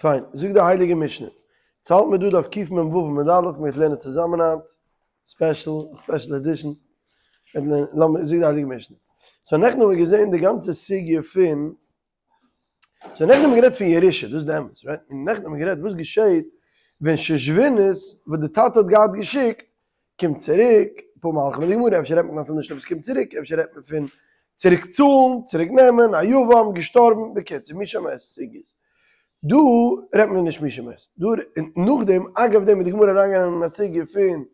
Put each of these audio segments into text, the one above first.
פיין, זאגט די הייליגע משנה, יעצט האלט מיר דא דף קמ"ו עמוד א', מ'גייט לערנען צוזאמען היינט, ספעשל, ספעשל עדישן, לאמיר, זאגט די הייליגע משנה. סאו נעכטן האבן מיר געזען די גאנצע סוגיא פון, סאו נעכטן האבן מיר גערעדט פון ירושה, דאס איז די אמת, רייט? און נעכטן האבן מיר גערעדט וואס געשעט ווען שושבינות וואס די טאטע האט געהאט געשיקט קומט צוריק, אפאר מהלכים אין די גמרא, אפשר רעדט מען אפילו נישט אויב עס קומט צוריק, אפשר רעדט מען פון צוריק צאלן, צוריק נעמען, א יבם, געשטארבן, בקיצור, מי שמת סוגיות. דא רעדט מען נישט מי שמת. דא, און נאכדעם, אגב דעם איז די גמרא אריינגעגאנגען אין א סוגיא פון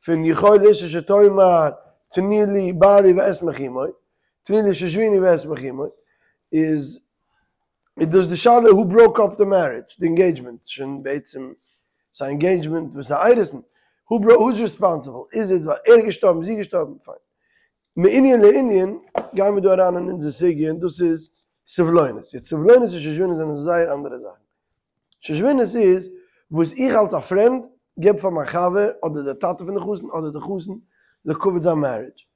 פון יכולה אשה שתאמר תנו לי בעלי ואשמח עמו, תנו לי שושביני ואשמח עמו, איז איז דאס די שאלה הו בראוק אפ די מערידזש, די אינגעידזשמענט, שוין בעצם ס'איז א אינגעידזשמענט וואס איז א אירוסין, הו בראוק, הו איז ריספאנסיבל, איז עס ווייל ער איז געשטארבן, זי איז געשטארבן, פיין. מענין לענין גייען מיר דא אריין אין אונזער סוגיא און דאס איז סבלונות, יעצט סבלונות און שושבינות זענען זייער אנדערע זאכן. שושבינות איז וואס איך אלס א פרענד געב פאר מיין חבר אדער די טאטע פון די חתן אדער די חתן לכבוד זיין מערידזש,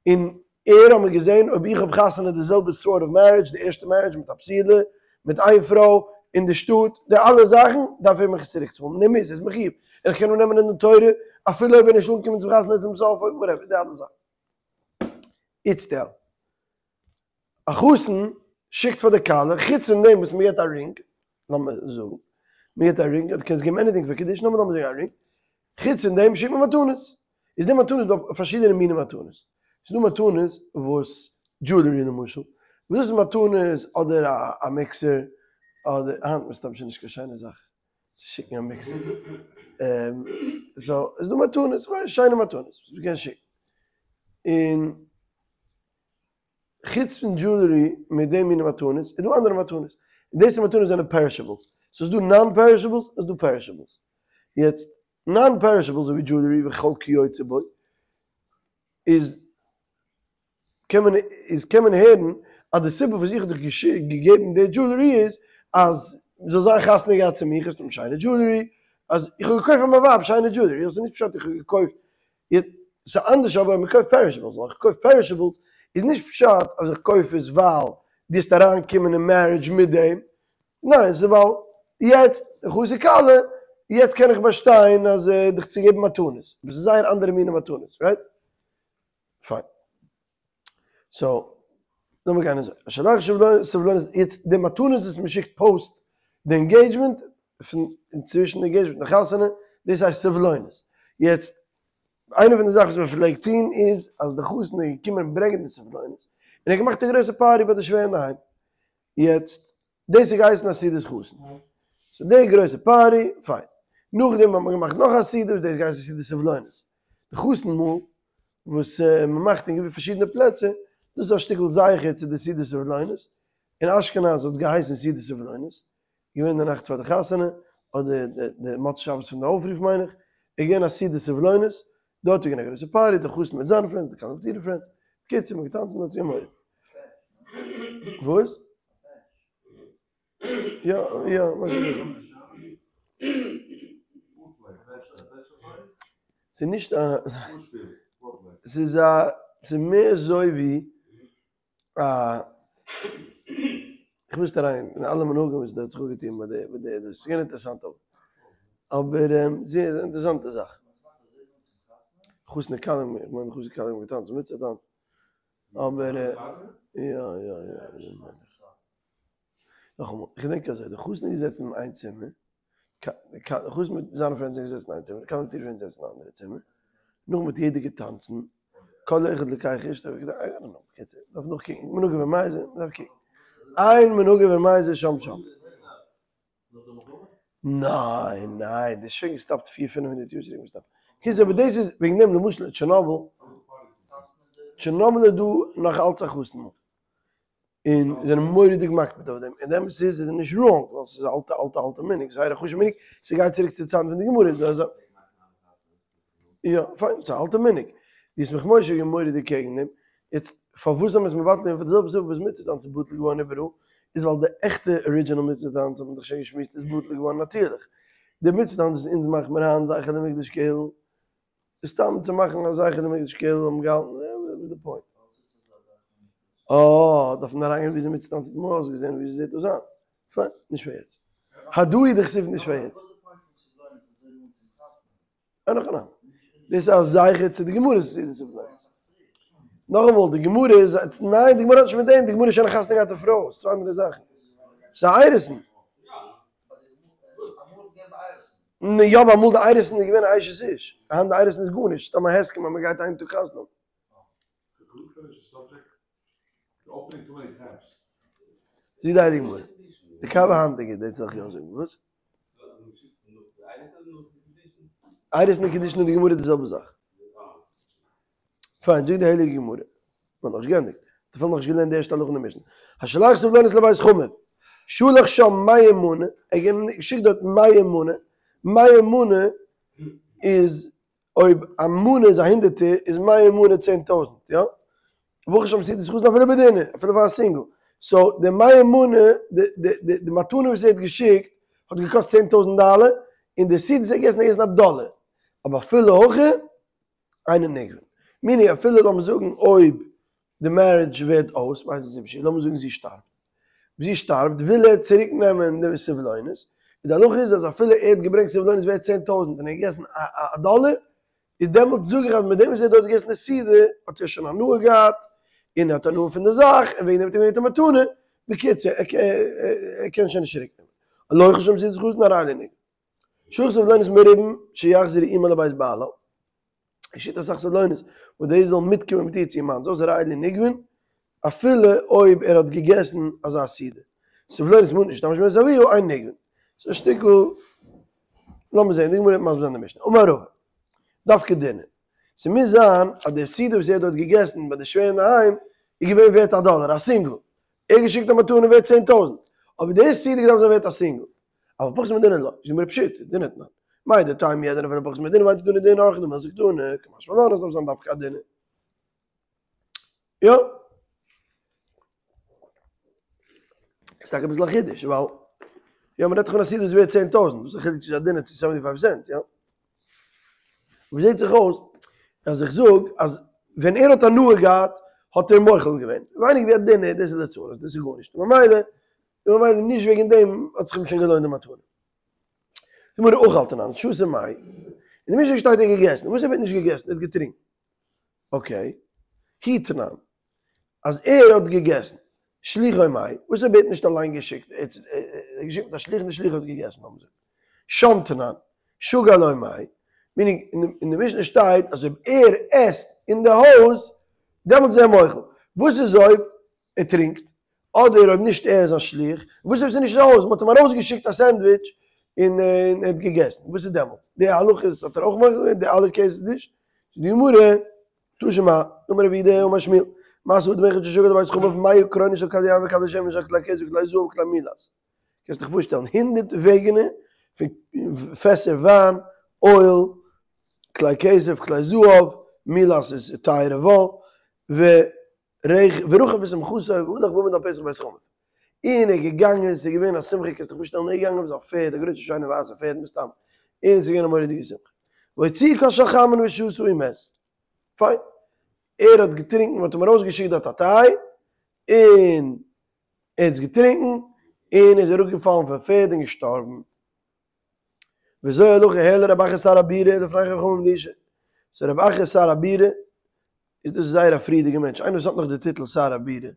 און ער האט מיר געזען אויב איך האב חתונה די זעלבע סארט אוו מערידזש, די ערשטע מערידזש מיט א בתולה, מיט איין פרוי, אין די שטאט, די אלע זאכן, דארף ער מיך עס צוריק צאלן, און ער מוז, ער איז מחיוב, און איך קען אים נעמען אין דין תורה, אפילו אויב ער איז נישט אנגעקומען צום חתונה צום סוף, וואטעווער, די אלע זאכן. איצטער, א חתן שיקט פאר די כלה, חוץ פון דעם וואס מען געבט א רינג, לאמיר זאגן, מען געבט א רינג, אדער קענסט געבן עניטינג פאר קידושין, אבער לאמיר זאגן א רינג, חוץ פון דעם שיקט מען מתנות, איז די מתנות דא פארשידענע מיני מתנות, ס'איז דא מתנות וואס, דזשולערי למשל, וואס דאס איז מתנות אדער א מיקסער, אדער, היינט מסתם שוין נישט קיין שיינע זאך צו שיקן א מיקסער, סאו, ס'איז דא מתנות, שיינע מתנות וואס מ'קען שיקן, און. חוץ פון דזשולערי מיט די מיני מתנות איז דא אנדערע מתנות, און דאס מתנות זענען פערישעבלס, סאיז דא נאן פערישעבלס און ס'איז דא פערישעבלס, יעצט נאן פערישעבלס אזוי ווי דזשולערי וכל כיוצא בו איז קען מען איז קען מען הערן אז די סיבה וואס איך האב דיך געגעבן די דזשולערי איז אז זאל זיין חתונה געהאט צו מיך, האסט האבן שיינע דזשולערי, אז איך האב געקויפט פאר מיין ווייב שיינע דזשולערי, דאס איז נישט פשט איך האב געקויפט ס'איז אנדערש אבער ווען מ'קויפט פערישעבלס, ווייל איך קויף פערישעבלס איז נישט פשט אז איך קויף עס ווייל דו וועסט אריין קומען אין מערידזש מיט דעם, ניין ס'איז ווייל יעצט חתן כלה, יעצט קען איך באשטיין אז דיך צו געבן מתנות, אבער ס'איז זייער אנדערע מיני מתנות, רייט? פיין. סאו, לאמיר גיין אזוי, השולח סבלונות, יעצט די מתנות וואס מ'שיקט פאוסט די אינגעידזשמענט, פון צווישן די אינגעידזשמענט און די חתונה, דאס הייסט סבלונות. יעצט, איינע פון די זאכן וואס מ'פלעגט טון איז, אז די חתן איז געקומען ברענגען די סבלונות, און ער האט געמאכט א גרויסע פארטי ביי די שווער אינדערהיים. יעצט, דאס האט געהייסן א סעודת חתן. סאו די גרויסע פארטי, פיין. נאכדעם האט מען געמאכט נאך א סעודה וואס דאס האט געהייסן סעודת סבלונות. די חתן מאל וואס מען מאכט אין פארשידענע פלעצער, דאס איז א שטיקל זכר צו די סעודת סבלונות. אין אשכנז האט עס געהייסן סעודת סבלונות. געווען די נאכט פאר די חתונה, אדער די מוצאי שבת פון די אויפרוף מיין איך, איז געווען א סעודת סבלונות, דארט איז געווען א גרויסע פארטי, די חתן מיט זיינע פרענדס, די כלה מיט אירע פרענדס, בקיצור מ'האט געטאנצן דארט יום הולדת. וואס? יא יא משהו אזוי. ס'איז נישט א, ס'איז א, ס'איז מער אזוי ווי א, איך וויל נישט אריין אין אלע מנהגים וואס דא האט זיך אפגעטון ביי די ביי די דאס, ס'איז געווען אינטערעסאנט אבער, אבער זייער אינטערעסאנטע זאך. חתן כלה, איך מיין חתן כלה האבן געטאנצן מצוה טאנץ, אבער יא יא יא. נאכאמאל, איך געדענק אזוי, די חתן איז געזעצן אין איין צימער, די חתן מיט זיינע פרענדס זענען געזעצן אין איין צימער, די כלה מיט אירע פרענדס זעצן אין א אנדערע צימער, נאכדעם האט יעדער געטאנצן, כל אחד לוקח אשתו, איי דאנט נאו, בקיצור, מ'דארף נאכקוקן, מנהג ורמייזא, מ'דארף קוקן, אין מנהג ורמייזא שם שם. ניין ניין, דאס איז שוין געסטאפט פיר פינף הונדערט יאר צוריק געסטאפט. קיצור אבער דאס איז וועגן דעם למשל אין טשערנאבל, טשערנאבל איז דא נאך אלץ א חתן מאל. און זענען מורא'דיג מקפיד אויף דעם, און די אמת איז זיי זענען נישט ראנג, ווייל ס'איז א אלטע אלטע אלטע מנהג, זייער א חשוב'ע מנהג, ס'גייט צוריק צו די צייטן פון די גמרא, איז דא אזא, יא, פיין, ס'איז א אלטע מנהג, די ישמח משה איז געווען מורא'דיג קעגן דעם, יעצט פארוואס זאל מען עס מבטל ווערן פאר די זעלבע סיבה וואס מצוה טאנץ איז בטל געווארן איבעראל, איז ווייל די עכטע ארידזשינעל מצוה טאנץ האט מען דאך שוין געשמועסט איז בטל געווארן נאטירליך, די מצוה טאנץ וואס אונז מאכט מיר היינט זכר למקדש כאילו, איז סתם צו מאכן א זכר למקדש כאילו האבן געהאלטן וואס איז די פוינט? אה, דארף מען אריינגיין וויאזוי מצוה טאנץ האט אמאל אויסגעזען און וויאזוי זעט דאס היינט. פיין, נישט פאר יעצט. הדא דכתיב נישט פאר יעצט. אה נאך אמאל. דאס איז א זכר צו די גמרא סעודת סבלונות. נאכאמאל, די גמרא איז, ניין די גמרא האט נישט מיט דעם, די גמרא איז שוין א חתונה געהאטע פרוי, ס'איז צוויי אנדערע זאכן. ס'איז א אירוסין. נו יא אבער אמאל די אירוסין איז געווען א אשת איש, היינט די אירוסין איז גארנישט, סתם א הסכם אז מ'גייט איין טאג חתונה האבן. זאגט די הייליגע גמרא, די קאווע היינטיגע, דאס זאל איך יא זאגן, וואס? אירוסין און קידושין אין די גמרא איז די זעלבע זאך. פיין, זאגט די הייליגע גמרא, מ'האט נאכנישט געענדיגט, מ'האט אפילו נאכנישט געלערנט די ערשטע הלכה אין די משנה, השולח סבלונות לבית חמיו, שלח שם מאה מנה, ער האט געשיקט דארט מאה מנה, מאה מנה איז אויב א מנה איז א הונדערטער איז מאה מנה 10,000, יא? ואכל שם סעודת חתן אפילו בדינר, אפילו פאר א סינגל. סאו די מאה מנה, די די די די מתנה וואס ער האט געשיקט האט געקאסט 10,000 דאלער, און די סעודה וואס ער האט געגעסן האט געגעסן א דאלער. אבער אפילו הכי, אינו נגבה. מיני אפילו לאמיר זאגן אויב די מערידזש ווערט אויס, מאיזה סיבה שיהיה, לאמיר זאגן זי שטארבט. זי שטארבט וויל ער צוריק נעמען די סבלונות, און די הלכה איז אז אפילו ער האט געברענגט סבלונות ווערט 10,000 און ער האט געגעסן א דאלער, איז דעמאלטס זאג איך אז מיט דעם וואס ער האט דארט געגעסן די סעודה האט ער שוין הנאה געהאט, און ער האט הנאה פון די זאך, און וועגן דעם האט ער געברענגט א מתנה, בקיצור ער קען שוין נישט צוריק נעמען. לא אכל שם סעודת חתן הרי אלו נגבין. שלח סבלונות מרובים שיחזרו עמה לבית בעלה. ער שיקט אסאך סבלונות וואס דאס זאל מיטקומען מיט איר צו איר מאן, זאת הרי אלו נגבין, אפילו אויב ער האט געגעסן אזא סעודה. סבלונות מועטין שהשתמש בהן אביה אין נגבין. ס'איז א שטיקל, לאמיר זען, די גמרא וועט מסביר זיין די משנה. אמר רבא, דווקא דינר. ס'מוז זיין אז די סעודה וואס ער האט דארט געגעסן ביי די שווער אינדערהיים איז געווען ווערט א דאלער, א סינגל. ער האט געשיקט א מתנה ווערט 10,000, אבער די סעודה געדארפט זיין ווערט א סינגל. אבל פחות מדינר לא, זאגט די גמרא פשיטא, דינר תנן. מהו דתימא הוא הדין אפילו פחות מדינר ואל תתנו דינר אורחא דמילתא קתני, קא משמע לן אז ס'דארף זיין דווקא א דינר. יא. איז טאקע אביסל א חידוש, ווייל יא מ'רעדט דאך פון א סעודה וואס ווערט 10,000, וואס איז א חילוק צו ס'איז א דינר צו seventy five cent, יא? אבער זעט זיך אויס אז איך זאג אז ווען ער האט הנאה געהאט האט ער מוחל געווען, ווייניג ווי א דינר, דאס איז לצנות, דאס איז גארנישט, ממילא און ממילא נישט וועגן דעם האט זיך אים שוין געלוינט די מתנה. די גמרא אכל תנן, שתה מאי, אין די משנה שטייט ער האט געגעסן, וואס ער האט נישט געגעסן, ער האט געטרינקען. okay, הוא תנן, אז ער האט געגעסן, שלוחו מאי, וואס ער האט נישט אליין געשיקט, ער האט געשיקט מיט א שליח און די שליח האט געגעסן, לאמיר זאגן. שם תנן, שגר לו מאי, meaning אין די משנה שטייט אז אויב ער עסט אין די הויז, דעמאלטס איז ער מוחל. וואס איז אויב ער טרינקט? אדער אויב נישט ער איז א שליח, וואס אויב ס'איז נישט אין הויז, מ'האט אים ארויסגעשיקט א סענדוויטש און ער האט געגעסן, וואס איז דעמאלטס? די הלכות האט ער אויך מוחל געווען, די אלע cases נישט? זאגט די גמרא, תא שמע, אמר רב יהודה אמר שמואל, מעשה באדם אחד ששגר לבית חמיו מאה קרונות של כדי יין וכדי שמן של כלי כסף וכלי זהב וכלי מילת. קענסט דיך פארשטעלן הונדערט וועגענער פון פעסער וויין, אויל, כלי כסף, כלי זהב, מילת איז טייערע וואל, ו. ורכב בשמחתו והלך ועמד על פתח בית חמיו. און ער איז געגאנגען, ס'איז געווען א שמחה, קענסט דיך פארשטעלן, ער איז געגאנגען אויף זיין פערד, א גרויסע שיינע ווייסע פערד מסתם, און ס'איז געווען א מורא'דיגע שמחה. והוציאו כוס של חמין ושתה ומת. פיין. ער האט געטרינקן, מ'האט אים ארויסגעשיקט דארט א טיי, און ער האט עס געטרינקן, און איז אראפגעפאלן פון פערד און געשטארבן. וזו הלכה העלה רב אחא שר הבירה לפני חכמים לישא. סאו רב אחא שר הבירה איז דאס זייער א פריערדיגע מענטש, איינער וואס האט נאך די טיטל שר הבירה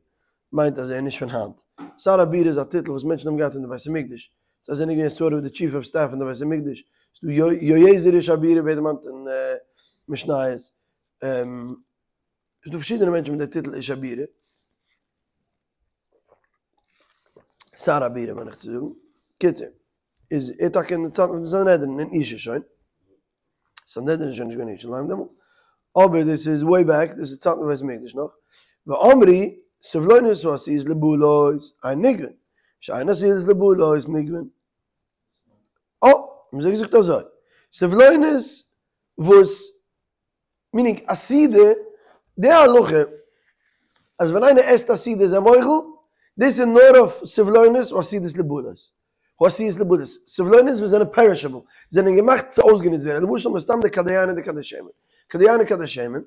מיינט אז ער איז נישט פון היינט. שר הבירה איז א טיטל וואס מענטשן האבן געהאט אין די בית המקדש, זיי זענען געווען sort of די chief of staff אין די בית המקדש, ס'איז דא יועזר איש הבירה ווערט דערמאנט אין משניות, ס'איז דא פארשידענע מענטשן מיט די טיטל איש הבירה. שר הבירה מיין איך צו זאגן. קיצור. איז ער טאקע אין די צייטן פון די סנהדרין אין אישי שוין, סנהדרין איז שוין נישט געווען אין ירושלים דעמאלטס, אבער דאס איז way back, דאס איז צייטן פון בית המקדש נאך, ואמרו סבלונות העשויות לבלות אין נגבין, שאין עשויות לבלות נגבין. אה, האבן זיי געזאגט אזוי, סבלונות וואס meaning א סעודה, די הלכה אז ווען איינער עסט א סעודה איז ער מוחל, דאס איז נאר אויף סבלונות העשויות לבלות, העשויות לבלות, סבלונות וואס זענען perishable, זענען געמאכט צו אויסגענוצט ווערן, למשל מסתם די כדי יין און די כדי שמן, כדי יין און כדי שמן,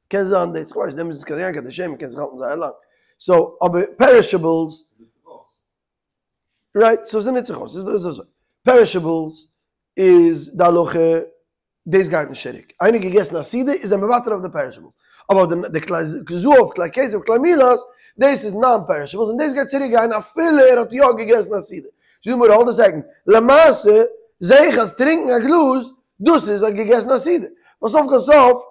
קען זיין דאס, כ'ווייס נישט, דעמאלטס איז כדי יין כדי שמן קען זיך האלטן זייער לאנג, so אבער perishables. רייט, סאו ס'נוצט זיך אויס, איז אזוי, פערישעבלס איז די הלכה, דאס גייט נישט צוריק, איינער געגעסן א סעודה איז ער מוותר אויף די פערישעבלס, אבער אויף די כלי זהב, כלי כסף, כלי מילת, דאס איז נאן פערישעבלס און דאס גייט צוריק גיין אפילו ער האט יא געגעסן א סעודה. זאגט די גמרא האלד א סעקאנד, למעשה זעה איך אז טרינקן א גלאז דאס איז א געגעסן א סעודה, ווייל סוף כל סוף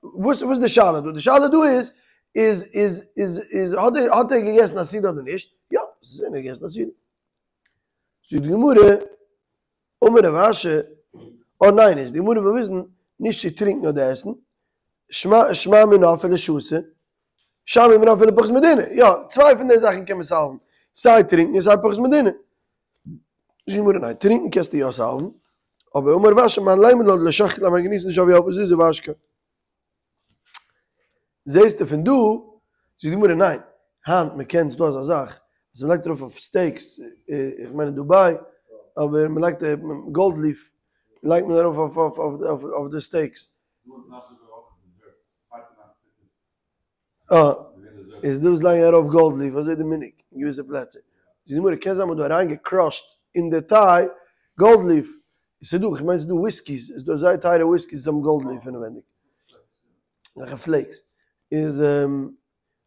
וואס איז די שאלה דא? די שאלה דא איז, איז איז איז איז האט ער האט ער געגעסן א סעודה אדער נישט? יא, עס איז ער געגעסן א סעודה. זאגט די גמרא, אמר רב אשי, אה ניין איז די גמרא וויל וויסן נישט צו טרינקן אדער עסן, שמע שמע מינה אפילו שתה, שמע מינה אפילו פחות מדינר, יא, צוויי פון די זאכן קען מען סאלוון, סיי טרינקן און סיי פחות מדינר. זאגט די גמרא ניין, טרינקן קענסטו יא סאלוון, אבער אמר רב אשי מאן לימא לן דלא שחקי ליה למרגניתא דשויה אלפא זוזי ואשקה. זעהסטו פון דא, זאגט די גמרא ניין, היינט מען קען ס'דא אזא זאך אז מען לייגט ארויף אויף סטעיקס, איך מיין אין דובאי, אבער מען לייגט גאלד ליף לייגט מען ארויף אויף די סטעיקס. אה, איז דא וואס לייגן ארויף גאלד ליף, אזוי איז די מנהג אין געוויסע פלעצער. זאגט די גמרא קען זיין מען האט דא אריין געקראשט אין די טיי גאלד ליף, ס'איז דא, כ'מיין ס'איז דא וויסקיס, ס'איז דא זייער טייערע וויסקיס וואס האבן גאלד ליף אינעווענדיג. אזעלכע פלעיקס. איז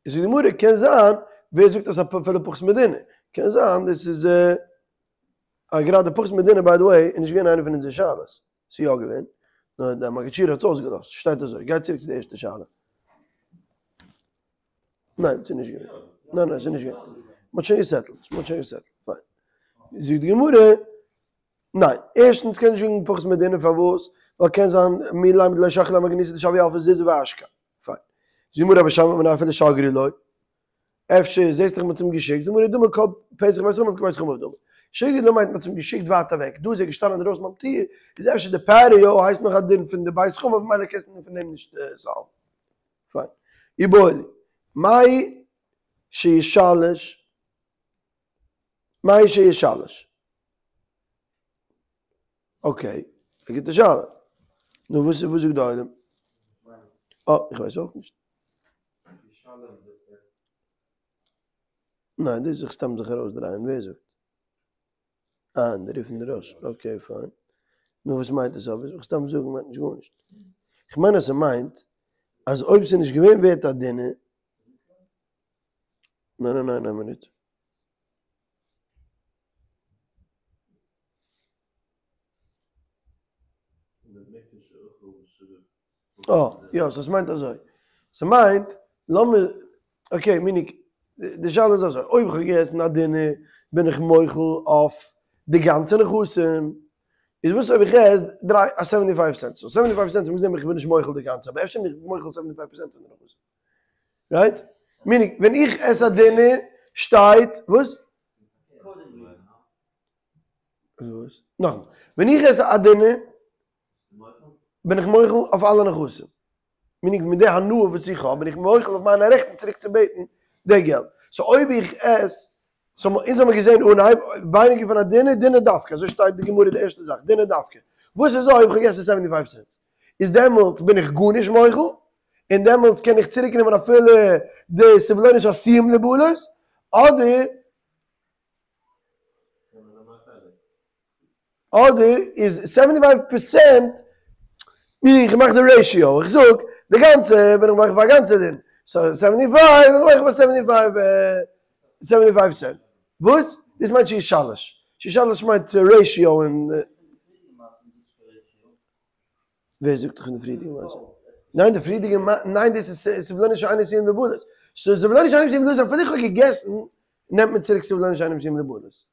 איז די גמרא קען זיין, ווער זאגט אז אפילו פחות מדינר? קען זיין דאס איז א גראדע פחות מדינר ביי די וועי איז נישט געווען איינע פון אונזערע שאלות. ס'איז יא געווען, נאר דער מגיד שיעור האט עס אויסגעלאזט. שטייט אזוי, גיי צוריק צו די ערשטע שאלה. ניין, ס'איז נישט געווען. ניין ניין, ס'איז נישט געווען. מ'האט שוין געסעטלט, מ'האט שוין געסעטלט. פיין. זאגט די גמרא, ניין, ערשטנס קען נישט זאגן פחות מדינר פארוואס? ווייל קען זיין מי לימא דלא שחקי ליה למרגניתא דשויה אלפא זוזי ואשקה. פיין. זאגט די גמרא אבער שמע מינה אפילו שגרו לו. אפשר זעסט דאך מ'האט אים געשיקט, זאגט די גמרא דמי כל פתח בית חמיו כבית חמיו דמי. שגרו לו מיינט מ'האט אים געשיקט ווייט אוועק, דא איז ער געשטאנען אינדרויסן ביים טיר, איז אפשר די פעטיאו הייסט נאך א דין פון די בית חמיו ממילא קענסטו פון דעם נישט סאלוון. פיין. איבעיא להו. מהו שישלש מהו שישלש. אקעי, א גוטע שאלה. נו וואס וואס זאגט די עולם? אה, איך ווייס אויך נישט. ניין, דאס איז זיך סתם זיך ארויסדרייען, ווער זאגט? אה, די רי"ף און די רא"ש, אקעי פיין. נו וואס מיינט עס אבער? זיך סתם זאגן מיינט נישט גארנישט. איך מיין אז ס'מיינט אז אויב ס'איז נישט געווען ווערט א דינר, ניין ניין ניין איין מינוט. אה, יא, סאו ס'מיינט אזוי. ס'מיינט, לאמיר, אקעי, מינינג, די שאלה איז אזוי, אויב כ'האב געגעסן א דינר, בין איך מוחל אויף די גאנצע נכסים. איז וואס אויב איך עס דריי, א סעווענטי פייוו סענטס? סאו סעווענטי פייוו סענטס מוז נעמען איך בין נישט מוחל די גאנצע, אבער אפשר בין איך מוחל סעווענטי פייוו פערסענט פון די נכסים. רייט? מינינג, ווען איך עס א דינר, שטייט, וואס? וואס? נאכאמאל, ווען איך עס א דינר, בין איך מוחל אויף אלע נכסים. מינינג מיט די הנאה וואס איך האב, בין איך מוחל אויף מיינע רעכטן צוריק צו בעטן די געלט. סאו אויב איך עס, סאו אונז האמיר געזען אנהייב, ווייניגער פון א דינר, דינר דווקא, אזוי שטייט די גמרא די ערשטע זאך, דינר דווקא. וואס איז אויב איך האב געגעסן סעווענטי פייוו סענטס? איז דעמאלטס בין איך גארנישט מוחל, און דעמאלטס קען איך צוריק נעמען אפילו די סבלונות העשויים לבלות, אדער אדער איז סעווענטי פייוו פערסענט ווי איך מאך די רעישיאו, איך זאג די גאנצע בין איך מוחל פאר א גאנצע דינר, סאו סעווענטי פייוו בין איך מוחל פאר סעווענטי פייוו סעווענטי פייוו סענט. וואס? דאס מיינט שישלש. שישלש מיינט רעישיאו און. ווער זאגט דיך אין די פריערדיגע מעשה? ניין די פריערדיגע ניין דאס איז סבלונות שאינן עשויים לבלות. סאו סבלונות שאינן עשויים לבלות אפילו איך האב געגעסן נעמט מען צוריק סבלונות שאינן עשויים לבלות.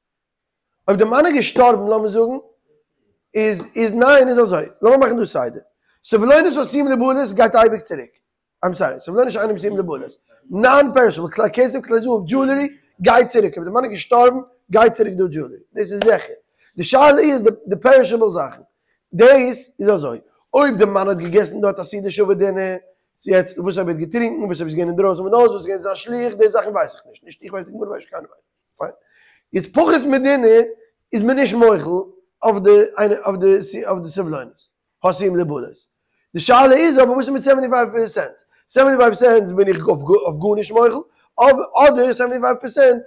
אויב די מאן איז געשטארבן לאמיר זאגן איז איז ניין איז אזוי לאמיר מאכן דא סדר. סבלונות העשויים לבלות גייט אייביג צוריק. איים סארי, סבלונות שאינם עשויים לבלות. נאן פערישעבל, כלי כסף, כלי זהב, דזשולערי, גייט צוריק, אויב די מאן איז געשטארבן, גייט צוריק די דזשולערי, דאס איז זיכער. די שאלה איז די פערישעבל זאכן. דאס איז אזוי, אויב די מאן האט געגעסן דארט א סעודה שווה דינר, יעצט וואס אויב ער האט געטרינקן, וואס אויב איז געווען אינדרויסן פון די הויז, וואס איז געווען זיין שליח, די זאכן ווייס איך נישט, נישט איך ווייס, די גמרא ווייסט נישט, קיינער ווייסט נישט. פיין. יעצט פחות מדינר איז מען נישט מוחל אויף די אויף די סבלונות. העשויים לבלות. די שאלה איז אבער וואס איז מיט סעווענטי פייוו פערסענט? סעווענטי פייוו סענטס בין איך אויף גארנישט מוחל, אדער סעווענטי פייוו פערסענט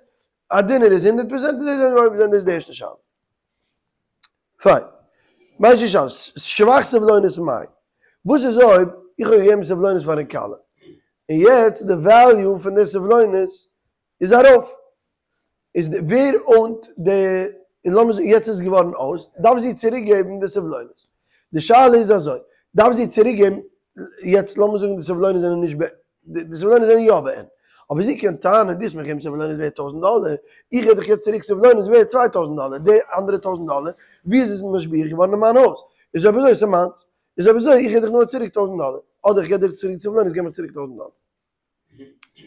א דינער איז הונדערט פראצענט און דאס איז הונדערט פראצענט דאס איז די ערשטע שאלה. פיין. מיין שאלה, שבח סבלונות מאי? וואס איז אויב איך האב געגעבן סבלונות פארן כלה, און יעצט די וועליו פון די סבלונות איז ארויף, איז ווער אונט די, און לאמיר זאגן יעצט איז עס געווארן אויס, דארף זי צוריק געבן די סבלונות. די שאלה איז אזוי, דארף זי צוריק געבן, יעצט לאמיר זאגן די סבלונות זענען נישט ב, די סבלונות זענען יא בעין, אבער זי קען טענה'ן, דו האסט מיר געגעבן סבלונות ווערט טויזנט דאלער, איך געב דיך יעצט צוריק סבלונות ווערט 2000 דאלער, די אנדערע טויזנט דאלער, ווי איז עס משביח געווארן אין מיין הויז? איז אויב אזוי ס'מיינס, איז אויב אזוי איך געב דיך נאר צוריק טויזנט דאלער, אדער איך געב דיר צוריק סבלונות געב מיר צוריק טויזנט דאלער.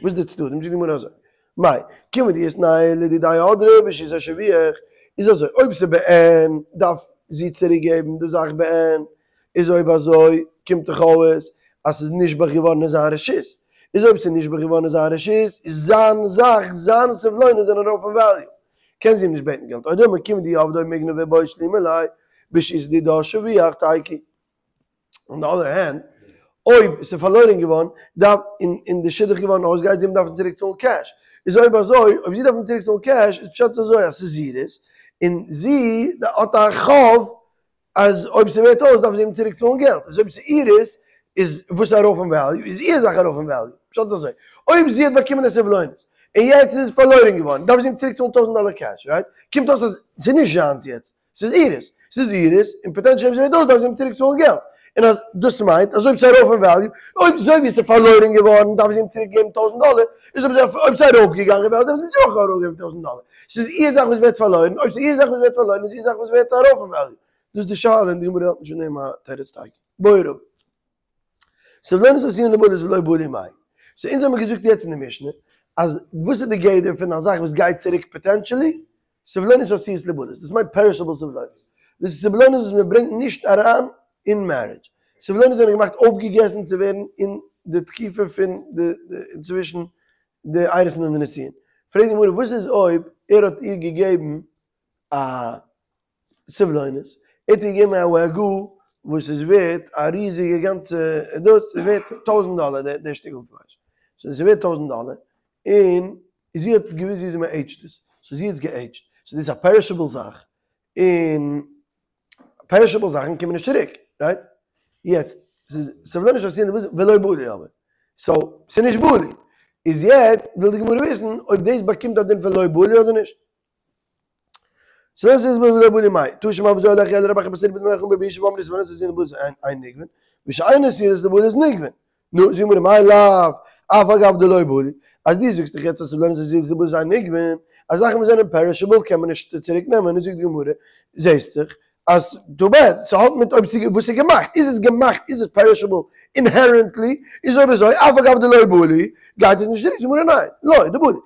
וואס איז די צדדים? זאגט די גמרא אזוי, מאי, כיון דאיתנהו לדידיה הדרא ברשות השביח, איז אזוי, אויב ס'איז בעין, דארף זי צוריק געבן די זאך בעין, איז אויב אזוי קומט דאך אויס אז ס'איז נשבח געווארן אין זיין רשות, איז אויב ס'איז נשבח געווארן אין זיין רשות, איז זיין זאך, זיין סבלונות זענען ארויף אין וועליו, קען זי אים נישט בעטן געלט, או דילמא כיון דעבדה מיגנבא ובעי שלומי ליה, ברשות דידה שביח תיקו. אן די אדער הענד, אויב ס'איז פארלוירען געווארן, דארף, און און די שידוך געווארן אויס, גייט זי אים דארפן צוריק צאלן קעש. איז אויב אזוי, אויב זי דארף אים צוריק צאלן קעש, איז פשט אזוי אז ס'איז אירס, און זי האט א חוב אז אויב ס'ווערט אויס דארף זי אים צוריק צאלן געלט. איז אויב ס'איז אירס, איז וואס ארויף אין וועליו, איז איר זאך ארויף אין וועליו. פשט איז אזוי, אויב זי האט באקומען די סבלונות, און יעצט איז עס פארלוירען געווארן, דארף זי אים צוריק צאלן טויזנט דאלער קעש, רייט? קומט אויס אז ס'איז נישט זיינס יעצט, ס'איז אירס, ס'איז אירס, און פאטענטשעל אויב ס'ווערט אויס דארף זי אים צוריק צאלן געלט, און אז דאס מיינט אז אויב ס'איז ארויף אין וועליו, אויב אזוי ווי ס'איז פארלוירען געווארן דארף זי אים צוריק געבן טויזנט דאלער, איז אויב אויב ס'איז ארויף געגאנגען אין וועליו דארף זי אים אויך ארויף געבן טויזנט דאלער, ס'איז איר זאך וואס ווערט פארלוירן, אויב ס'איז איר זאך וואס ווערט פארלוירן איז איר זאך וואס ווערט ארויף אין וועליו, דאס איז די שאלה און די גמרא האט נישט פון דעם א תירוץ תיקו. בעי רבא. סבלונות עשויין לבלות ולא בלו מאי. סאו אונז האמיר געזאגט יעצט אין די משנה אז וואס איז די גדר פון א זאך וואס גייט צוריק פאטענטשעלי? סבלונות עשויות לבלות, דאס מיינט פערישעבל סבלונות. דאס איז סבלונות וואס מען ברענגט נישט אריין אין מערידזש. סבלונות זענען געמאכט אויפגעגעסן צו ווערן אין די תקופה פון די אינצווישן די אירוסין און די נישואין. פרעגט די גמרא וואס איז אויב ער האט איר געגעבן א סבלונות, ער האט איר געגעבן א וועגו וואס איז ווערט א ריזיגע גאנצע דאס איז ווערט טויזנט דאלער די שטיקל פלייש, סאו עס איז ווערט טויזנט דאלער, און זי האט געוואוסט וויאזוי מען עידזשט עס, סאו זי האט עס געעידזשט, סאו דאס איז א פערישעבל זאך, און פערישעבל זאכן קומען נישט צוריק, רייט? יעצט, ס'איז סבלונות עשויין לבלות ולא בלו אבער, סאו ס'איז נישט בלו, איז יעצט וויל די גמרא וויסן אויב דאס באקומט א דין פון לא בלו אדער נישט. סבלונות עשויין לבלות ולא בלו מאי, תא שמע וזו הלכה אלא רבי אחא ברסינא אמר רבי ישעי' ואמרי סבלונות עשויין לבלות אין נגבין, ושאינן עשויות לבלות נגבין. נו, זאגט די גמרא מאי לאו, אף על גב דלא בלו, אז דו זאגסט דאך יעצט אז סבלונות עשויות לבלות אין נגבין, אז זאכן וואס זענען פערישעבל קען מען נישט צוריק נעמען, נו זאגט די גמרא, זעסט דאך אז טו בעד, ס'האט מיט אויב ס'איז וואס ס'איז געמאכט, איז עס געמאכט איז עס פערישעבל אינהערענטלי, איז אויב אזוי אף על גב דלא בלו, גייט עס נישט צוריק, זאגט די גמרא ניין, לא, דבלו.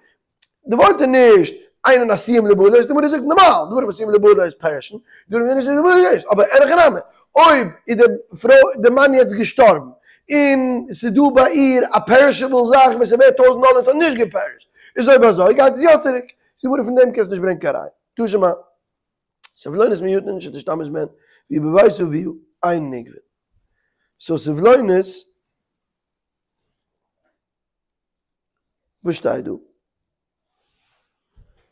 די ווארט איז נישט אינן עשויים לבלות, די גמרא זאגט נארמאל, דברים עשויים לבלות איז פערישן, דברים זענען נישט לבלות איז נישט, אבער אין הכי נמי, אויב איז די פרוי, די מאן יעצט געשטארבן, און ס'איז דא ביי איר א פערישעבל זאך וואס איז ווערט טויזנט דאלער און ס'האט נישט געפערישט, איז אויב אזוי גייט עס יא צוריק, זאגט די גמרא פון דעם קענסטו נישט ברענגען קיין ראיה. תא שמע, סבלונות מועטין שתשתמש בהן והיו בבית אביה אין נגבין. סאו סבלונות. וואס שטייט דא?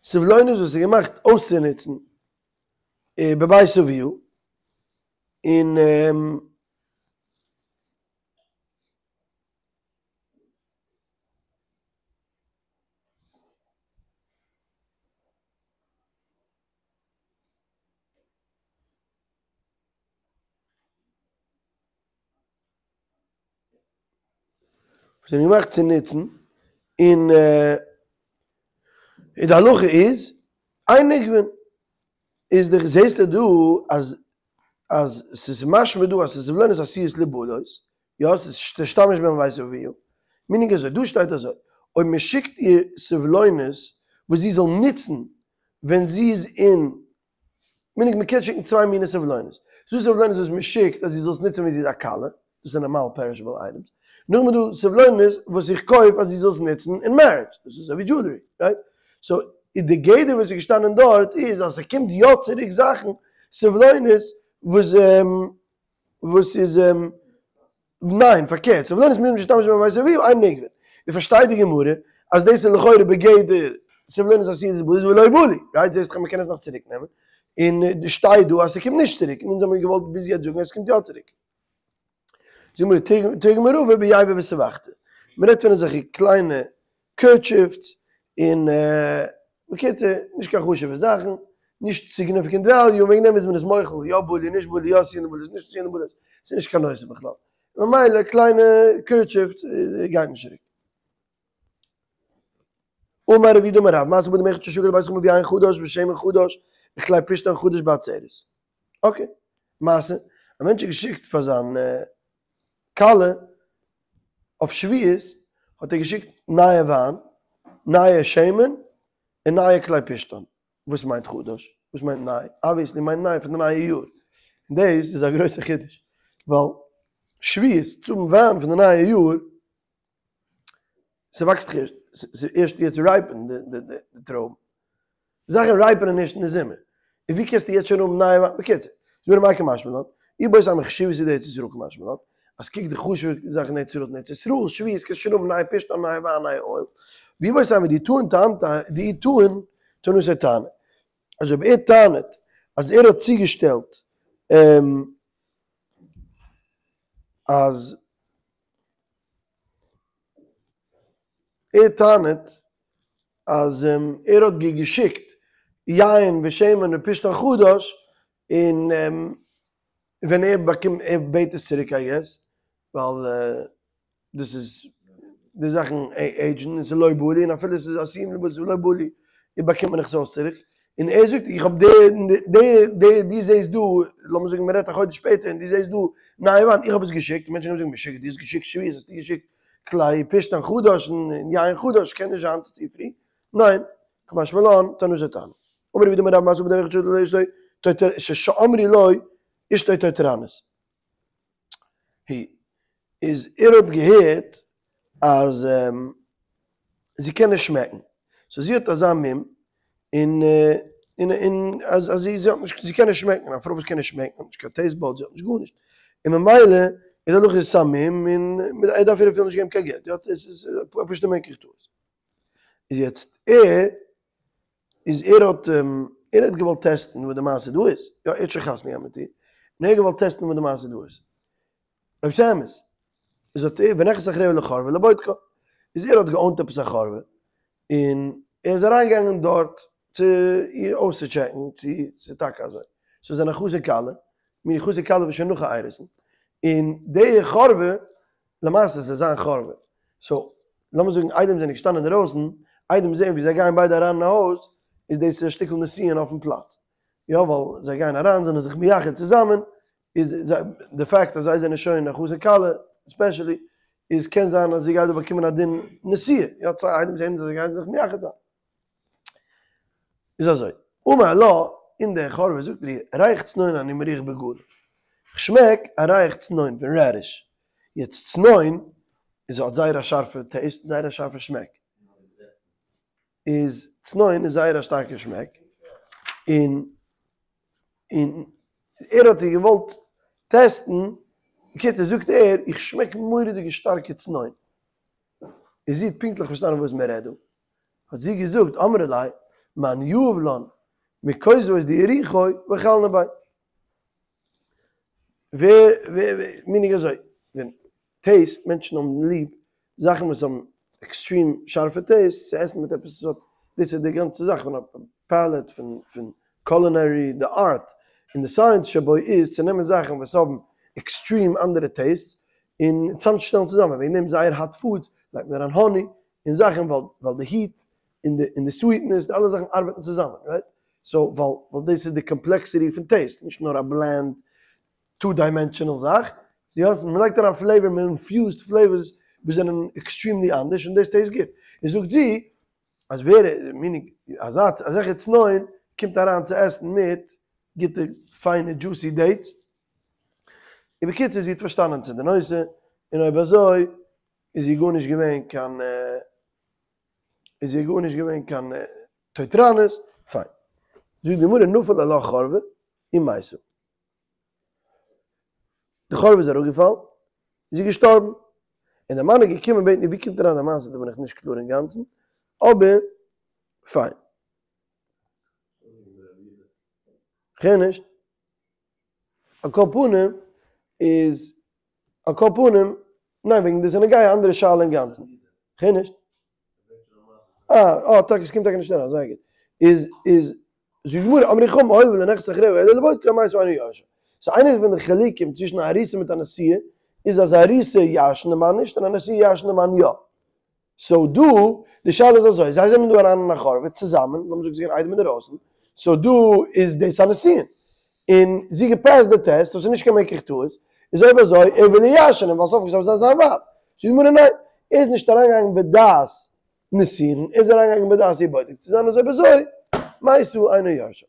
סבלונות וואס איז געמאכט אויסצונוצן בבית אביה, און זענען געמאכט צו נוצן, און די הלכה איז, אין נגבין, איז די זעסטו דא אז אז ס'איז משמע דא אז ס'איז סבלונות עשויות לבלות, יא ס'איז תשתמש בהן בבית אביה, מינינג אזוי, דא שטייט אזוי, אויב מ'שיקט איר סבלונות וואס זי זאל נוצן ווען זי איז אין מינינג מען קען שיקן צוויי מיני סבלונות. ס'דא סבלונות וואס מען שיקט אז זי זאל עס נוצן ווען זי איז א כלה, דאס איז נארמאל פערישעבל אייטעמס. נאכדעם איז דא סבלונות וואס איך קויף אז זי זאל עס נוצן אין מערידזש, דאס איז אזויווי דזשולערי, רייט? סאו די גדר וואס איז געשטאנען דארט איז אז ס'קומט יא צוריק זאכן, סבלונות וואס וואס איז ניין, פארקערט, סבלונות מועטין שתשתמש בהן בבית אביה, אין נגבין. איז פארשטייט די גמרא אז דאס איז לכאורה בגדר. סבלונות עתידות לבלות ולא בלו, רייט? זעסט דאך אז מ'קען עס נאך צוריק נעמען, און שטייט דא אז ס'קומט נישט צוריק, און אונז האמיר געוואלט ביז יעצט זאגן אז ס'קומט יא צוריק. זאגט די גמרא תרגמא רבא ביבא וסבחתא, מ'רעדט פון אזעלכע קליינע קערטשיפס און בקיצור נישט קיין חשוב'ע זאכן, נישט סיגניפיקענט וועליו, וועגן דעם איז מען עס מוחל, יא בלו נישט בלו, יא עשויין לבלות נישט עשויין לבלות, ס'איז נישט קיין נושא בכלל, ממילא קליינע קערטשיפס גייט נישט צוריק. אמר רב יהודה אמר רב, מעשה באדם אחד ששגר לבית חמיו יין חדש ושמן חדש וכלי פשתן חדש בעצרת. אקעי, מעשה, א מענטש האט געשיקט פאר זיין כלה אויף שבועות האט ער געשיקט נייע וויין, נייע שמן, און נייע כלי פשתן. וואס מיינט חדש? וואס מיינט ניי? אבוויעסלי מיינט ניי פון די נייע יאר. און דאס איז א גרויסע חידוש, ווייל שבועות צו האבן וויין פון די נייע יאר, ס'וואקסט דאך ערשט, ס'איז ערשט יעצט רייפען די טרויבן. זאכן רייפענען ערשט אין די זומער. און ווי קענסטו יעצט שוין האבן נייע וויין? בקיצור, זאגט די גמרא מאי קא משמע לן, איבעית אימא חשיבותא דארץ ישראל קא משמע לן, אז קוק די חשוב'ע זאכן אין ארץ ישראל, אין ארץ ישראל שבועות קענסטו שוין האבן נייע פשתן, נייע וויין, נייע אויל. ואיבעית אימא דאי טעין טענתיה, דאי טעין טענתיה טענה. אז אויב ער טענה'ט אז ער האט צוגעשטעלט אז ער טענה'ט אז ער האט געשיקט יין ושמן ופשתן חדש, און ווען ער באקומט, ער בעט עס צוריק איי געס, ווייל דאס איז די זאכן עידזשן און ס'איז לא בלו, און אפילו ס'איז עשויים לבלות ס'איז לא בלו, און באקומט מען עס אויך צוריק, און ער זאגט איך האב די די די דו זעסט דא, לאמיר זאגן מ'רעדט א חודש שפעטער און דו זעסט דא נייע וויין, איך האב עס געשיקט, מענטשן גייען זאגן משוגע דו האסט געשיקט שבועות האסטו געשיקט כלי פשתן חדש און יין חדש קען נישט זיין ס'איז צו פרי, ניין, קא משמע לן, טענתו טענה. אמר רב יהודה אמר רב מעשה באדם אחד שאמרו לו אשתו טוטרנית. היא, איז ער האט געהערט אז זי קען נישט שמעקן, סאו זי האט אזא מום, און און און אז אז זי האט נישט זי קען נישט שמעקן, א פרוי וואס קען נישט שמעקן האט נישט קיין טעיסט באדס, זי האט נישט גארנישט, און ממילא איז די הלכה איז ס'א מום און ער דארף איר אפילו נישט געבן קיין גט, יא עס איז א פשוט'ע מקח טעות. איז יעצט ער איז ער האט ער האט געוואלט טעסטן וואס די מעשה דא איז, יא ער האט שוין חתונה געהאט מיט איר, און ער האט געוואלט טעסטן וואס די מעשה דא איז, אויב ס'איז אמת, איז האט ער ונכנס אחריה לחורבה לבודקה, איז ער האט געאונט עפעס א חורבה, און ער איז אריינגעגאנגען דארט צו איר אויסצוטשעקן צו ס'איז טאקע אזוי, סאו זענען חתן כלה, מיני חתן כלה איז שוין נאך א אירוסין, און די חורבה למעשה איז עס זיין חורבה, סאו לאמיר זאגן עדים זענען געשטאנען אינדערויסן, עדים זעען ווי זיי גייען ביידע אריין אין א הויז, איז דאס א שטיקל נישואין אויפן פלאץ, יא ווייל זיי גייען אריין זענען זיך מייחד צוזאמען, איז די פאקט אז זיי זענען שוין א חתן כלה ספעשעלי, איז קען זיין אז זי גייט דא באקומען א דין נשואה, יא צוויי עדים זעען זיי גייען זיך מייחד זיין. איז אזוי, אמר לה, אין די חורבה זאגט ער איר, ריח צנון אני מריח בגרון, כ'שמעק א ריח צנון פון רעדיש, יעצט צנון איז האט זייער א שארפע טעיסט, זייער א שארפע שמעק, איז צנון איז זייער א שטארקע שמעק, און און ער האט איר געוואלט טעסטן, בקיצור זאגט ער, איך שמעק מורא'דיגע שטארקע צנון, און זי האט פונקטליך פארשטאנען וואס מען רעדט דא, האט זי געזאגט, אמרה ליה, מאן יהיב לן מכותבות דיריחו ואכלנא ביה. ווער, ווער, מינינג אזוי, ווען טעיסט, מענטשן האבן ליב זאכן וואס האבן עקסטרים שארפע טעיסט, צו עסן מיט עפעס וואס האט, דאס איז די גאנצע זאך פון א פעלעט, פון פון קולינערי, די ארט און די סייענס שבו איז צו נעמען זאכן וואס האבן עקסטרים אנדערע טעיסטס און צאמשטעלן צוזאמען, וועגן דעם זייער האט פודס לייגט מען אריין האני און זאכן ווייל ווייל די היט און די און די סוויטנעס די אלע זאכן ארבעטן צוזאמען רייט? סאו ווייל ווייל דאס איז די קאמפלעקסיטי פון טעיסט נישט נאר א בלענד טו דיימענשאנעל זאך, יא מען לייגט אריין פלעיוואר מען אינפיוזד פלעיווארס וואס זענען עקסטרימלי אנדערש און דאס טעיסט גוט, און זאגט זי אז ווער מינינג אזא אזעלכע צנון קומט אריין צו עסן מיט גוטע פיינע דזשוסי דעיטס, און בקיצור זי האט פארשטאנען צו די נושא און אויב אזוי איז זי גארנישט געווען קיין איז זי גארנישט געווען קיין טוטרנית, פיין. זאגט די גמרא נפל עלה חורבה ומתה. די חורבה איז אראפגעפאלן, איז זי געשטארבן. און דער מאן איז געקומען בעטן איר, ווי קומט אריין די מעשה דא בין איך נישט קלאר אינגאנצן, אבער פיין. כ'הער נישט. על כל פנים איז על כל פנים, ניין וועגן דאס איז נוגע א אנדערע שאלה אינגאנצן. כ'הער נישט. אה, אה, טאקע ס'קומט טאקע נישט אריין, זייער גוט. איז איז זאגט די גמרא, אמרו חכמים הואיל ולא נכנס אחריה אלא לבודקה מתה אינו יורשה. סאו איינע פון די חילוקים צווישן א ארוסה מיט א נשואה איז אז א ארוסה ירש'נט די מאן נישט און א נשואה ירש'נט די מאן יא. סאו דא, די שאלה איז אזוי, זיי זענען דא אריין אין א חורבה צוזאמען, לאמיר זאגן זיי געווען איידעם אינדערויסן, סאו דא איז דאס א נישואין, און זי געפעסט די טעסט, סאו ס'איז נישט קיין מקח טעות, איז אויב אזוי, ער וויל איר ירש'נען, ווייל סוף כל סוף איז זי זיין ווייב. זאגט די גמרא ניין, ער איז נישט אריינגעגאנגען בדעת נישואין, ער איז אריינגעגאנגען בדעת איר בודק צו זיין, איז אויב אזוי, מתה אינו יורשה.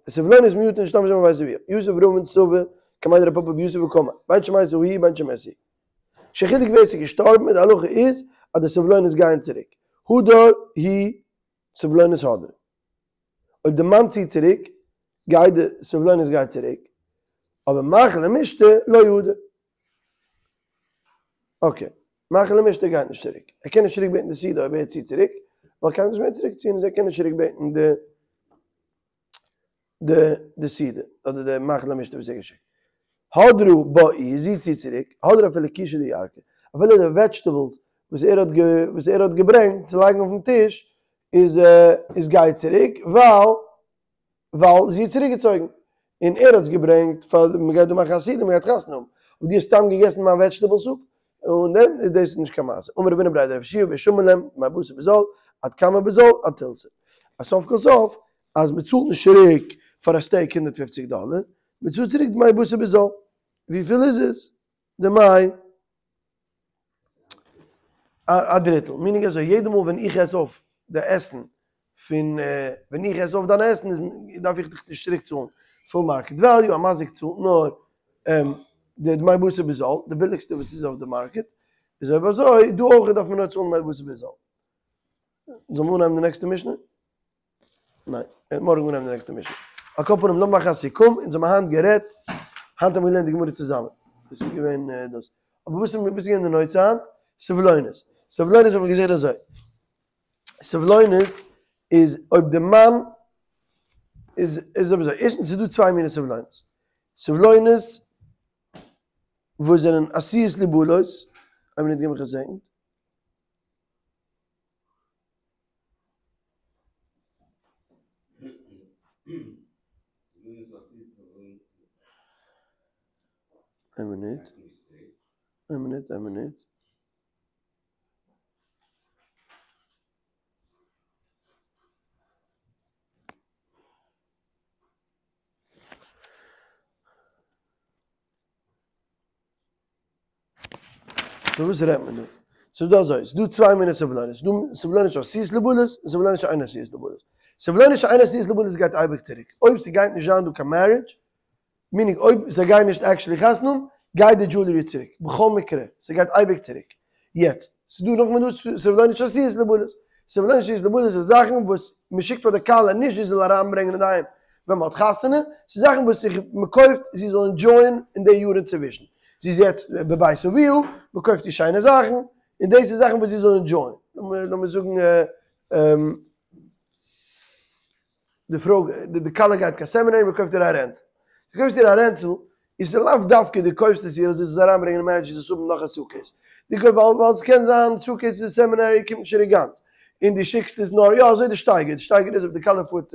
סבלונות מועטין להשתמש בהן בבית אביה, יתיב רבין סבא קמיה דרב פפא ויתיב וקאמר, בין שמתה היא בין שמת הוא. נישט קיין חילוק ווער ס'איז געשטארבן און די הלכה איז אז די סבלונות גייען צוריק. הדר הוא סבלונות הדרי. אויב די מאן ציט צוריק גייט די סבלונות גייט צוריק, אבער מאכיל ומשתה לא הדר. אקעי, מאכיל ומשתה גייט נישט צוריק. ער קען נישט צוריק בעטן די סעודה אויב ער ציט צוריק, ווייל ער קען נישט מער צוריק ציען איז ער קען נישט צוריק בעטן די די די סעודה אדער די מאכיל ומשתה וואס ער האט געשיקט. הדרא בה איהי, זי ציט צוריק, הדרא אפילו כישי דירקא, אפילו די וועדזשטעבלס וואס ער האט וואס ער האט געברענגט צו לייגן אויפן טיש איז איז גייט צוריק ווייל ווייל זי האט צוריק געצויגן און ער האט עס געברענגט פאר מען גייט דא מאכן א סעודה מען גייט חתונה האבן אבער דו האסט סתם געגעסן מיין וועדזשטעבל סופ און דעם איז דאס נישט קיין מעשה אמר רב הונא בריה דרב יהושע ושמע לן דמי בשר בזול עד כמה בזול עד תילתא אז סוף כל סוף אז מען צאלט נישט צוריק פאר א סטעיק הונדערט פופציג דאלער מען צאלט צוריק דמי בשר בזול וויפיל איז עס דמי א דריטל, מינינג אזוי, יעדע מאל ווען איך עס אויף די עסן פון, ווען איך עס אויף דיין עסן איז דארף איך דיך נישט צוריק צאלן פול מארקעט וועליו, א מזיק צאלט נאר די דמי בשר בזול, די ביליגסטע וואס איז אויף די מארקעט, איז אויב אזוי דא אויך דארף מען נאר צאלן דמי בשר בזול. זאל מען אנהייבן די נעקסטע משנה? ניין, מ'וועט מארגן אנהייבן די נעקסטע משנה. על כל פנים, לאמיר מאכן א סיכום, אונז האבן היינט גערעדט, היינט האבן מיר געלערנט די גמרא צוזאמען, דאס איז געווען דאס. אבער וואס איז געווען די נושא היינט? סבלונות. סבלונות האבן מיר געזען אזוי, סבלונות איז אויב די מאן איז איז אזוי, ערשטנס איז דא צוויי מיני סבלונות, סבלונות וואס זענען עשויות לבלות, איין מינוט גיב מיך א סעקנד. איין מינוט, איין מינוט, איין מינוט. פון וואס רעדט מען דא? ס'איז דא אזוי, ס'איז דא צוויי מיני סבלונות, ס'איז דא סבלונות שעשויות לבלות און סבלונות שאינן עשויות לבלות. סבלונות שאינן עשויות לבלות גייט אייביג צוריק, אויב ס'גייט נישט זיין דא קיין מערידזש, מינינג אויב זיי גייען נישט עקשעלי חתונה האבן, גייט די דזשולערי צוריק, בכל מקרה, ס'גייט אייביג צוריק. יעצט, ס'איז דא נאכמער דא סבלונות שעשויות לבלות. סבלונות שעשויות לבלות איז זאכן וואס מ'שיקט פאר די כלה נישט זי זאל אריינברענגען אינדערהיים ווען מ'האט חתונה, ס'איז זאכן וואס איך מ'קויפט זי זאל ענדזשויען אין די יארן צווישן. זי איז יעצט בבית אביה, מ'קויפט איר שיינע זאכן, און דאס איז זאכן וואס זי זאל ענדזשויען. לאמיר זאגן די פרוי, די כלה גייט קיין סעמינערי, מ'קויפט איר א רענצל. דו קויפסט איר א רענצל, איז לאו דווקא דו קויפסט עס איר אז זי זאל עס אריינברענגען אין מערידזש זי זאל עס האבן נאך א סוטקעיס. דו קויפסט ווייל ווייל ס'קען זיין סוטקעיס אין סעמינערי קומט נישט צוריק גאנץ. און דו שיקסט עס נאר, יא אזוי די שטייגער, די שטייגער איז אויב די כלה פארט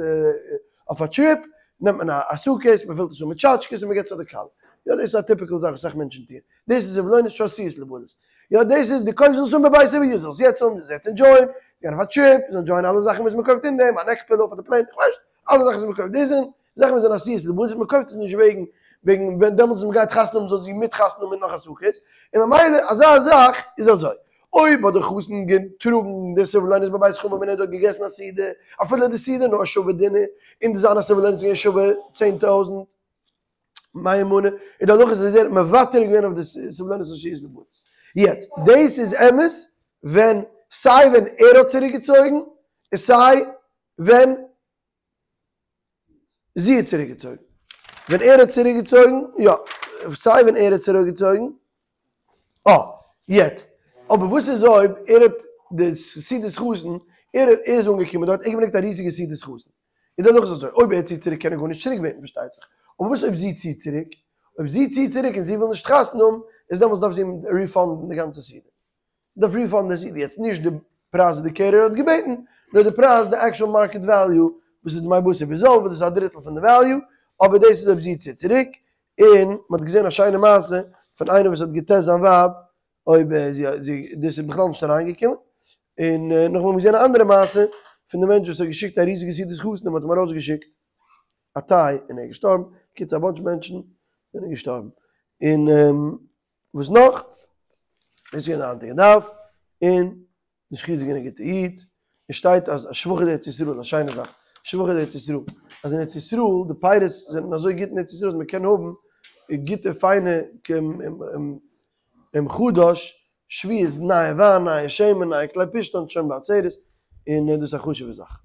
אויף א טריפ, נעמט מען א סוטקעיס, מ'פילט עס אן מיט טשאטשקעס און מ'געבט עס פאר די כלה. יא דאס איז א טיפיקעל זאך וואס אסאך מענטשן טוען. דאס איז סבלונות שעשויות לבלות. יא דאס איז דו קויפסט עס אן בבית אביה, זאלסט יעצט האבן, זאלסט יעצט ענדזשויען, גיין אויף א טריפ, זאלסט ענדזשויען אלע זאכן וואס מ'קויפט אין דעם, א נעק פילאו פאר די פלעין, איך ווייס נישט, אלע זאכן וואס מ'קויפט, דאס זענען זאכן וואס זענען עשויות לבלות, מ'קויפט עס נישט וועגן וועגן ווען דעמאלטס ווען מ'גייט חתונה האבן זאל זי מיט חתונה האבן מיט נאך א סוטקעיס, און ממילא אזא זאך איז אזוי, אויב האט דער חתן געטראגן די סבלונות בבית חמיו און ער האט דארט געגעסן א סעודה, אפילו די סעודה נאר שווה דינר, און די זיינע סבלונות איז געווען שווה 10,000 מאה מנה, און די הלכה איז אז ער האט מוותר געווען אויף די סבלונות שעשויות לבלות. יעצט, דאס איז אמת ווען סיי ווען ער האט צוריק געצויגן, און סיי ווען זי האט צוריק געצויגן. ווען ער האט צוריק געצויגן, יא, סיי ווען ער האט צוריק געצויגן, אה, יעצט, אבער וואס איז אויב ער האט. די סעודת חתן, ער איז אנגעקומען דארט, ער האט געברענגט א ריזיגע סעודת חתן. איז דאך אזוי, אויב ער ציט צוריק קען ער גארנישט צוריק בעטן פארשטייט זיך. אבער וואס אויב זי ציט צוריק? אויב זי ציט צוריק און זי וויל נישט חתונה האבן, איז דעמאלטס דארף זי אים ריפאנדן די גאנצע סעודה. דארף ריפאנדן די סעודה, יעצט נישט די פרייז וואס די קעיטערער האט געבעטן, נאר די פרייז, די עקשועל מארקעט וועליו, וואס איז דמי בשר בזול, וואס דאס איז א דריטל פון די וועליו, אבער דאס איז אויב זי ציט צוריק, און מען האט געזען א שיינע מעשה פון איינער וואס האט געטעסט זיין ווייב אויב זי זי דאס איז בכלל נישט אריינגעקומען, און נאכדעם האט מען געזען א אנדערע מעשה פון די מענטש וואס האט געשיקט א ריזיגע סעודת חתן און מען האט אים ארויסגעשיקט א טיי און ער איז געשטארבן, בקיצור א באנטש מענטשן זענען געשטארבן, און וואס נאך? דאס איז געווען די היינטיגע דף, און נישט חיזוק געווען א גוטע איד, עס שטייט אז שבחא דארץ ישראל איז א שיינע זאך, שבחא דארץ ישראל, אז אין ארץ ישראל די פירות זענען אזוי גוט אין ארץ ישראל אז מען קען האבן גוטע פיינע חדש, שבועות נייע וויין, נייע שמן, נייע כלי פשתן, שוין בעצרת, און דאס איז א חשוב'ע זאך.